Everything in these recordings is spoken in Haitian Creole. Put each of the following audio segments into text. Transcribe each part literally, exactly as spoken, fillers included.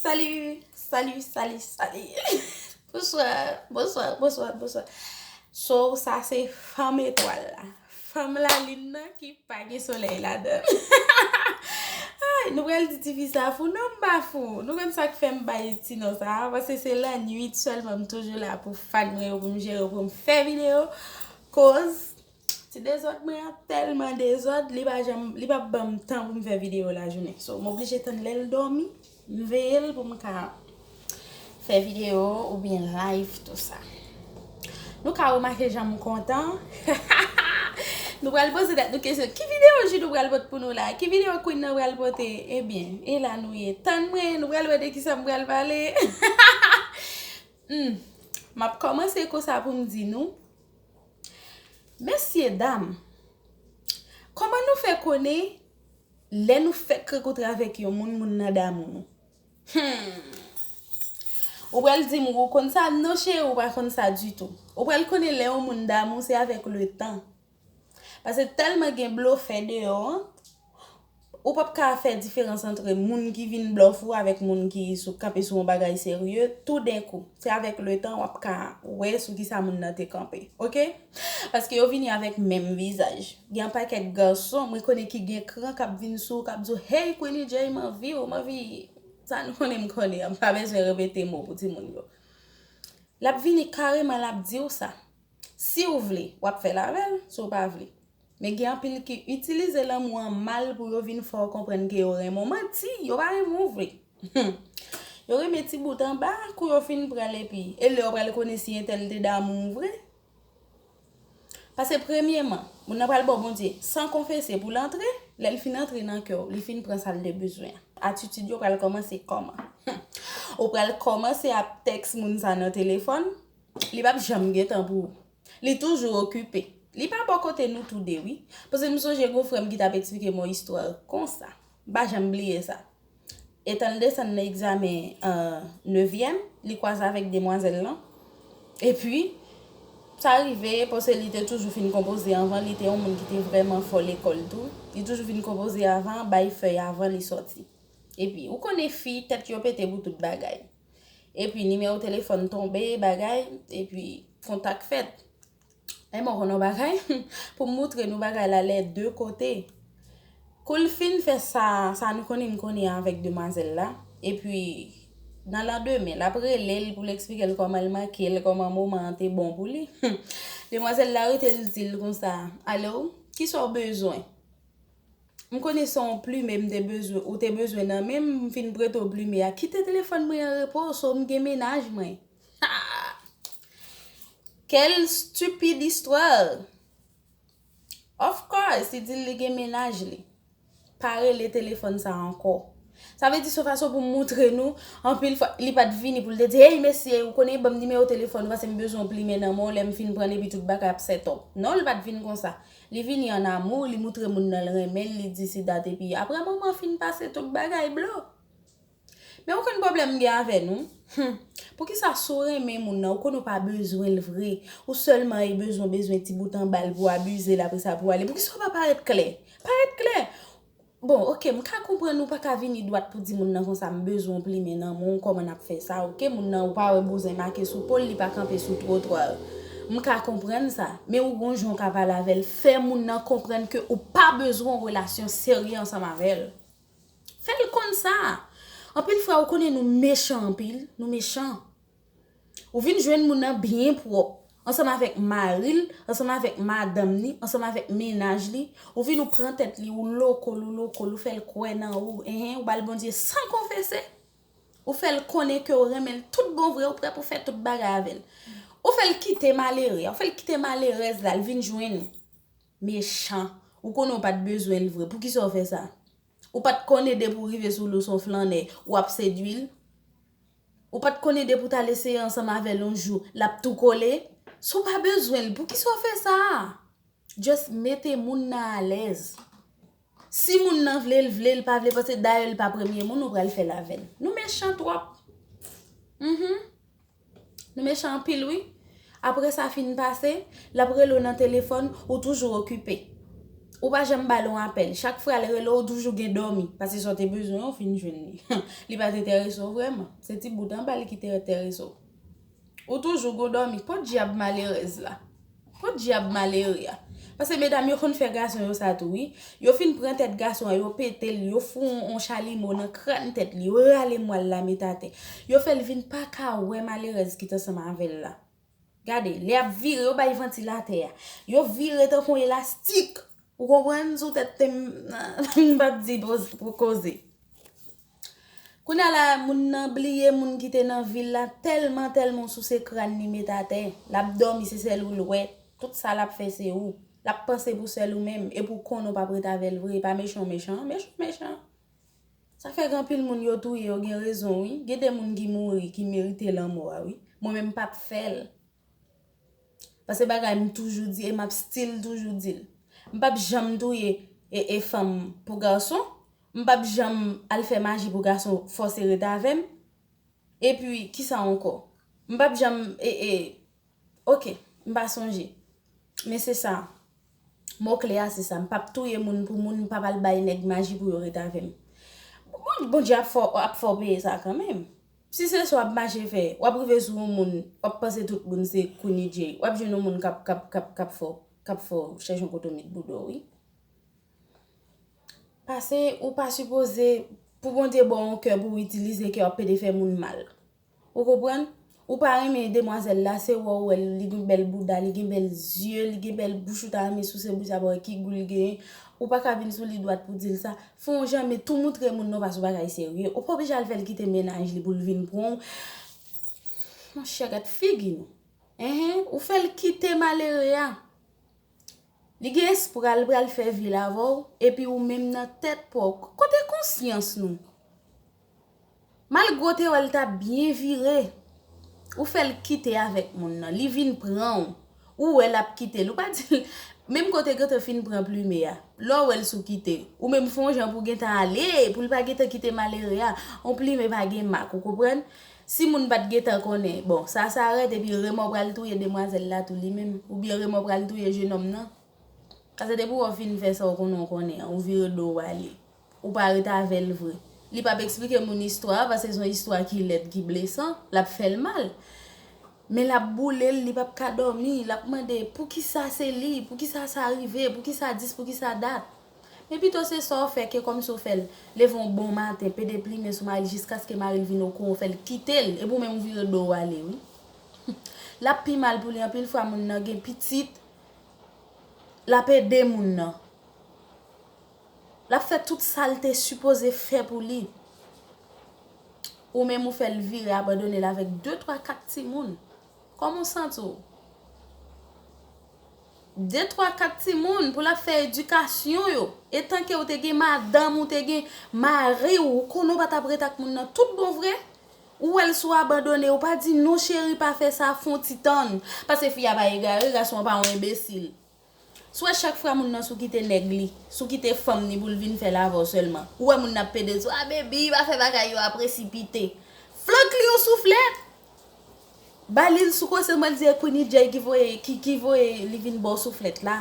Salut, salut, salut, salut. Bonswa, bonswa, bonswa, bonswa. So, sa se fanm etwal la. Fanm lalin nan ki pa gen solèy ladan l. Ay, nou pral di tifi sa fou, non, m pa fou. Nou konn sa k fè m bay ti non sa a, paske se lannwit sèlman m toujou la pou fan mwen yo, pou m jere yo, pou m fè videyo. Koz ti dezòd mwen an tèlman dezòd, li pa janm, li p ap ban m tan pou m fè videyo lajounen. So, m oblije tann lè l dòmi, m veye l pou m ka fè videyo oubyen live, tou sa. Nou ka remake jan m kontan. Nou pral poze tèt nou kesyon, ki videyo Jude pral pote pou nou la? Ki videyo Queen nan pral pote? Ebyen, e la nou ye. Tann mwen, nou pral wè de kisa m pral pale. Hmm. M ap kòmanse konsa pou m di nou, mesye dam, kòman nou fè konnen lè nou fèk rankontre avèk yon moun, moun nan damou nou? Hmm. Ou pral di m, ou konn sa? Non, cheri, ou pa konn sa ditou. Ou pral konnen lè yon moun damou, se avèk letan. Paske tèlman gen blofè deyò an, ou p ap ka fè diferans antre moun ki vin blòf ou avèk moun ki sou, kanpe sou yon bagay serye toudenkou. Se avèk letan w ap ka wè sou kisa moun nan te kanpe. Oke? Paske yo vini avèk menm vizaj. Gen yon pakèt gason, mwen konnen ki gen kran k ap vin sou ou, k ap di w, "Hey, Queenie J, m anvi w, m anvi." Sa nou konnen, m konnen, m pa bezwen repete mo pou timoun yo. L ap vini kareman, l ap di w sa. Si w vle, w ap fè l avè l, si w pa vle. Men gen anpil ki itilize lanmou an mal pou yo vin fè w konprann ke yo renmen w. Manti, yo pa renmen w vre. Yo renmen ti bout anba, kou yo fin pran l epi, e lè yo pral konnen si entèl te damou w vre? Paske premyeman, moun nan pral ba w Bondye san konfese pou l antre, lè l fin antre nan kè w, li fin pran sa l te bezwen an. Atitid yo pral kòmanse kòman? Ou pral kòmanse ap tèks moun sa nan telefòn, li p ap janm gen tan pou ou. Li toujou okipe. Li pa bò kote nou toude, wi. Paske m sonje gon frè m ki t ap eksplike m yon istwa konsa. M pa janm bliye sa. Etan l desann nan egzamen, euh, nevyèm, li kwaze avèk demwazèl lan. Epi, sa rive, paske li te toujou fin konpoze anvan, li te yon moun ki te vrèman fò lekòl tou. Li toujou fin konpoze avan, bay fèy avan li sòti. Epi, ou konnen fi, tèt yo pete pou tout bagay. Epi, nimewo telefòn tonbe, bagay, epi, kontak fèt. E mwen konnen yon bagay, pou m moutre nou bagay la lè de kote. Kou l fin fè sa, sa nou konnen m konnen avèk demwazèl la, epi, nan landemen, l ap rele l pou l eksplike l kòman l manke l, kòman moman an te bon pou li. Demwazèl la rete l di l konsa, "Alo, kisa w bezwen?" M konnen se yon plime m te bezwen, ou te bezwen nan men m, m fin prete w plime a. Kite telefòn mwen an repo, so m gen mennaj mwen. Ha! Quelle stupide histoire! Of course, li di l li gen mennaj li. Pa rele telefòn sa ankò. Sa vle di se yon fason pou m moutre nou, anpil fwa, li pa t vini pou l te di, "Hey, mesye, ou konnen, ban m nimewo telefòn ou, paske m bezwen yon plime nan men w, lè m fin pran l epi tout bagay ap set up." Non, li pa t vin konsa. Li vini an amou, li moutre moun nan l renmen l, li di si dat, epi apre moman fin pase, tout bagay blo. Men ou konn pwoblèm m gen avè nou? Hmm. Poukisa si w renmen moun nan, ou konnen w pa bezwen l vre, ou sèlman e bezwen, bezwen ti bout anba l pou w abize l, apre sa pou w ale, poukisa w pa parèt klè? Parèt klè! Bon, oke, m ka konprann ou pa ka vini dwat pou di moun nan konsa, "M bezwen yon plimen nan men w, kòman n ap fè sa?" Oke, moun nan ou pa wè bouzen make sou po l, li pa kanpe sou twotwa. M ka konprann sa, men ou gon jan w ka pale avè l, fè moun nan konprann ke ou pa bezwen yon relasyon serye ansanm avè l. Fè l konn sa. Anpil fwa, ou konnen nou mechan anpil, nou mechan. Ou vin jwenn moun nan byen pwòp, ansanm avèk mari l, ansanm avèk madanm li, ansanm avèk mennaj li. Ou vin ou pran tèt li, ou loko l, ou loko l, ou fè l kwè nan ou, enhen, ou ba l Bondye san konfese. Ou fè l konnen ke w renmen l tout bon vre, ou prè pou fè tout bagay avè l. Ou fè l kite malere a, ou fè l kite malerèz la, l vin jwenn ou. Mechan. Ou konnen w pa t bezwen l vre. Poukisa w fè sa? Ou pa t konnen depi w rive sou li w se yon flannè, w ap sedui l? Ou pa t konnen depi w t al eseye ansanm avè l yon jou, l ap tou kole? Si w pa bezwen l, poukisa w fè sa? Just mete moun nan alèz. Si moun nan vle l, vle, l pa vle, paske dayè l pa premye moun ou pral fè l avè l. Nou mechan twòp. Mhm. Nou mechan anpil, wi. Apre sa fin pase, l ap rele w nan telefòn, ou toujou okipe. Ou pa janm ba l yon apèl. Chak fwa l rele w, ou toujou gen dòmi. Paske sa w te bezwen an, ou fin jwenn li. Li pa t enterese w vrèman. Se ti bout anba l ki te enterese w. Ou toujou gen dòmi. Podyab malerèz la. Podyab malere a. Paske medam yo konn fè gason yo sa tou, wi. Yo fin pran tèt gason an, yo pete l, yo fout yon, yon chalimo nan kràn tèt li, yo rale mwal la met atè. Yo fè l vin pa ka wè malerèz ki t ansanm avè l la. Gade, lè y ap vire, yo bay vantilatè a. Yo vire tankou yon elastik. Ou konprann? Sou tèt tè m, m p ap di poz- pou koze. Kounye a la, moun nan bliye moun ki te nan vi l la, tèlman, tèlman w souse kràn li met atè. L ap dòmi, se sèl ou l wè. Tout sa l ap fè, se ou. L ap panse pou sèl ou menm. Epi w konnen w p ap ret avè l vre. E pa mechan w mechan, mechan w mechan. Sa fè gen anpil moun yo touye, yo gen rezon, wi. Gen de moun ki mouri, ki merite lanmò a, wi. Mwen menm, m p ap fè l. Paske bagay m toujou di, e m ap still toujou di l. M p ap janm touye e, e fanm pou gason. M p ap janm al fè maji pou gason fòse ret avè m. Epi, kisa ankò? M p ap janm, e, e, oke, m pa sonje. Men se sa. Mo kle a, se sa. M p ap touye moun pou moun, m p ap al bay nèg maji pou yo ret avè m. Bon, Bondye ap fè, ap fè w peye sa kanmenm. Si se sa w ap mache fè, w ap rive sou yon moun, w ap panse tout moun se Queenie Jay. W ap jwenn yon moun k ap, k ap, k ap, k ap fè w, k ap fè w chèche yon kote w met bouda w, wi. Paske ou pa sipoze, pou Bondye ba w yon kè pou w itilize kè w ap pede fè moun mal. Ou konprann? Ou pa renmen demwazèl la, se wè w wè l, li gen bèl bouda, li gen bèl zye, li gen bèl bouch, ou ta renmen souse bouch sa pou wè ki gou l genyen. Ou pa ka vin sou li dwat pou di l sa. Fè yon jan, men tou moutre moun nan paske w bagay serye. Ou pa oblije al fè l kite mennaj li pou l vin pran w. Monchè, gad figi nou. Enhen, ou fè l kite malere a. Li gen espwa l pral fè vi l avè w, epi ou menm nan tèt pa w. Kote konsyans nou? Malgre w te wè l t ap byen vire, ou fè l kite avèk moun nan. Li vin pran w. Ou wè l ap kite l. Ou pa di l, menm kote gentan fin pran plime a. Lè w wè l sou kite, ou menm fè yon jan pou gentan ale, pou l pa gentan kite malere a. Yon plime pa gen mak, ou konprann? Si moun pa t gentan konnen, bon, sa, sa rèd, epi remò pral touye demwazèl la tou li menm, oubyen remò pral touye jenòm nan. Paske depi w fin fè sa w konnen w konnen an, ou vire do w ale. Ou pa ret avè l vre. Li p ap eksplike moun istwa a, paske se yon istwa ki lèd, ki blesan, l ap fè l mal. Men l ap boule l, li p ap ka dòmi, l ap mande, poukisa se li? Poukisa sa rive? Poukisa dis? Poukisa dat? Men pito se sa w fè ke kòmsi w fè l leve yon bon maten, pede plimen sou mari l jiskaske mari l vin okouran, w fè l kite l, epi w menm ou vire do w ale, wi. L ap pi mal pou li anpil fwa, moun nan gen pitit, l ap ede moun nan. L ap fè tout sa l te sipoze fè pou li. Ou menm ou fè l vire abandone l avèk de, twa, kat timoun. Kòman w santi w? De, twa, kat timoun pou l ap fè edikasyon yo. Etanke w te gen madanm, ou te gen mari w, ou konnen w pa t ap ret ak moun nan tout bon vre. Ou wè l sou abandone, ou pa di non cheri pa fè sa, fè yon ti tann. Paske fi a pa egare, gason an pa yon enbesil. Si w wè chak fwa moun nan sou kite nèg li, sou kite fanm ni pou l vin fè l avè w sèlman. Ou wè moun nan ap pede di w, a baby, pa fè bagay yo a presipite. Flank li yon souflèt. Ba li l sou kote, mwen di e Queenie Jay ki voye, ki, ki voye li vin ba w souflèt la.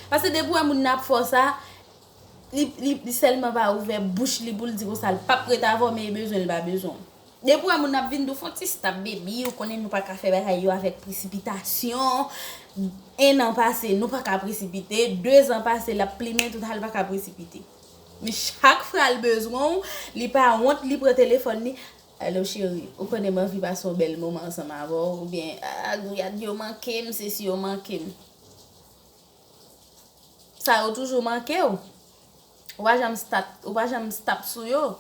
Paske depi w wè moun nan ap fè w sa, li, li, li sèlman pa ouvè bouch li pou l di konsa l p ap ret avè w, men li bezwen l pa bezwen w. Depi w wè moun ap vin di w fè yon ti stop baby, ou konnen nou pa ka fè bagay yo avèk presipitasyon. En an pase, nou pa ka presipite. De zan pase, l ap plimen tout, a l pa ka presipite. Men chak fwa l bezwen w, li pa wont, li pran telefòn li. Alo cheri, ou konnen m anvi pase yon bèl moman ansanm avè w, oubyen, a, gouyad yo manke m, sesi yo manke m. Sa yo toujou manke w. Ou pa janm stop, ou pa janm stop sou yo.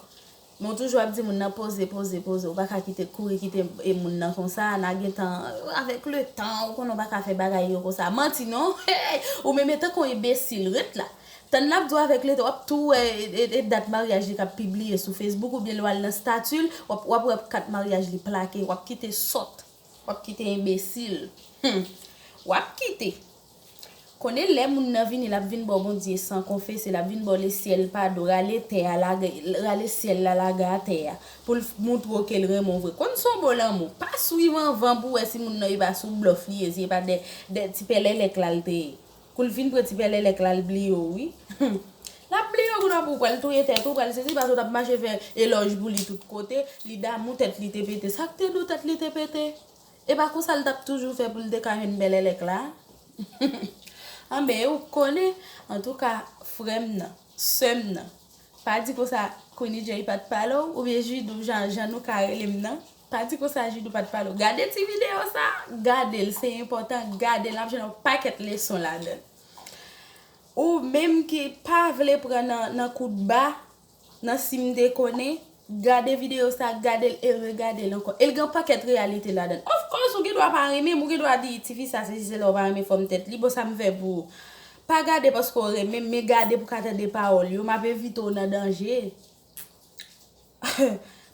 Men w toujou ap di moun nan poze, poze, poze. Ou pa ka kite kouri, kite e moun nan konsa. N a gentan, avèk letan, ou konnen w pa ka fè bagay yo konsa. Manti non. Hey! Ou menm etanke yon enbesil, ret la. Tann l ap di w avèk letan, w ap tou wè e, e, e dat maryaj li k ap pibliye sou Facebook oubyen lè w al nan stati l, w ap, w ap wè kat maryaj li plake, w ap kite sòt. W ap kite enbesil. Hmm. W ap kite. Konnen lè moun nan vini, l ap vin ba w Bondye san konfese, l ap vin ba w lesyèl padon, rale tè a, lage, rale syèl la, lage atè a, pou l moutre w ke l renmen w vre. Konn se yon bon lanmou. Pa swiv anvan pou w wè si moun nan e pa sou blòf li ye, si e pa de, de ti pèlèlèk la l te ye. Pou l vin pran ti pèlèlèk la, l bliye w, wi. L ap bliye w, kounye a pou w pral touye tèt ou, pral sezi, paske w t ap mache fè elòj pou li tout kote, li damou tèt li te pete. Sa k te di w tèt li te pete? E pa konsa l t ap toujou fè pou l te ka jwenn pèlèlèk la? Anben, ou konnen, antouka, frè m nan, sè m nan, pa di konsa Queenie Jay pa t pale w, oubyen Jidou, jan, jan nou ka rele m nan. Pa di konsa Jidou pa t pale w. Gade ti videyo sa, gade l, se enpòtan, gade l, n ap jwenn yon pakèt leson ladan l. Ou menm ki pa vle pran nan, nan kout ba, nan si m te konnen, gade videyo sa, gade l e regade l ankò. E l gen yon pakèt reyalite ladan l. Of course, ou gen dwa pa renmen m, ou gen dwa di, "Tifi sa, se si se la ou pa renmen fòm tèt li, bon, sa m fè pou ou?" Pa gade paske w renmen m, men gade pou w ka tande pawòl yo. M ap evite w nan danje.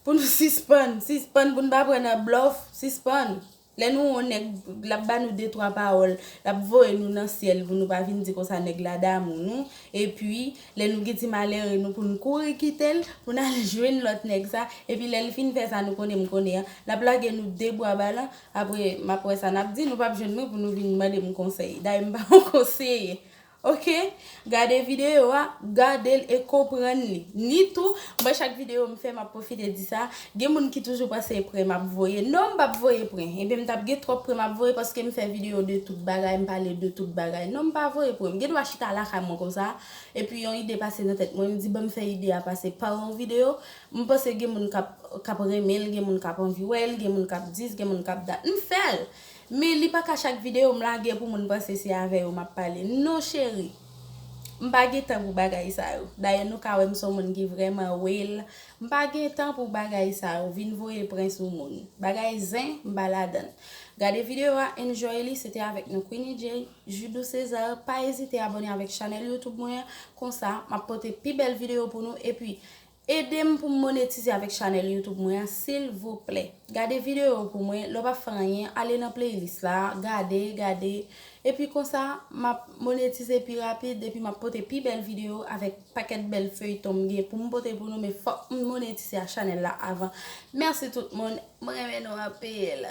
Pou nou sispann, sispann, pou n pa pran nan blòf, sispann. Lè nou wè yon nèg, l ap ba nou de twa pawòl, l ap voye nou nan syèl pou nou pa vin di konsa nèg la damou nou. Epi, lè nou gen ti malere nou pou n kouri kite l, pou n al jwenn lòt nèg sa. Epi lè l fin fè sa, nou konnen m konnen an, l ap lage nou de bwa balan. Apre, m ap wè sa n ap di, nou p ap jwenn mwen pou nou vin mande m konsèy. Dayè, m pa yon konseye. Oke? Gade videyo a, gade l e konprann li. Ni tou, mwen chak videyo m fè, m ap pwofite di sa, gen moun ki toujou panse e prank m ap voye. Non, m p ap voye prank. Ebyen, m t ap gen twòp prank m ap voye paske m fè videyo de tout bagay, m pale de tout bagay. Non, m pa voye prank. M gen dwa chita lakay mwen konsa, epi yon ide pase nan tèt mwen, m di, "Ban m fè ide a pase pa yon videyo." M panse gen moun k ap, k ap renmen l, gen moun k ap anvi wè l, gen moun k ap dis, gen moun k ap dat. M fè l! Men li pa ka chak videyo m lage pou moun panse se avè yo m ap pale. Non, cheri. M pa gen tan pou bagay sa yo. Dayè, nou ka wè m se yon moun ki vrèman real. M pa gen tan pou bagay sa yo. Vin voye prank sou moun. Bagay zen, m pa ladan l. Gade videyo a, enjoy li. Se te avèk nou Queenie Jay, Judou César. Pa ezite abòne avèk chanèl YouTube mwen an. Konsa, m ap pote pi bèl videyo pou nou. Epi, ede m pou m monetize avèk chanèl YouTube mwen an, silvouplè. Gade videyo yo pou mwen, lè w pa fè anyen, ale nan playlist la, gade, gade. Epi konsa, m ap monetize pi rapid, epi m ap pote pi bèl videyo avèk pakèt bèl feyton m gen pou m pote pou nou, men fòk m monetize a chanèl la avan. Mèsi tout moun, mwen renmen nou anpil.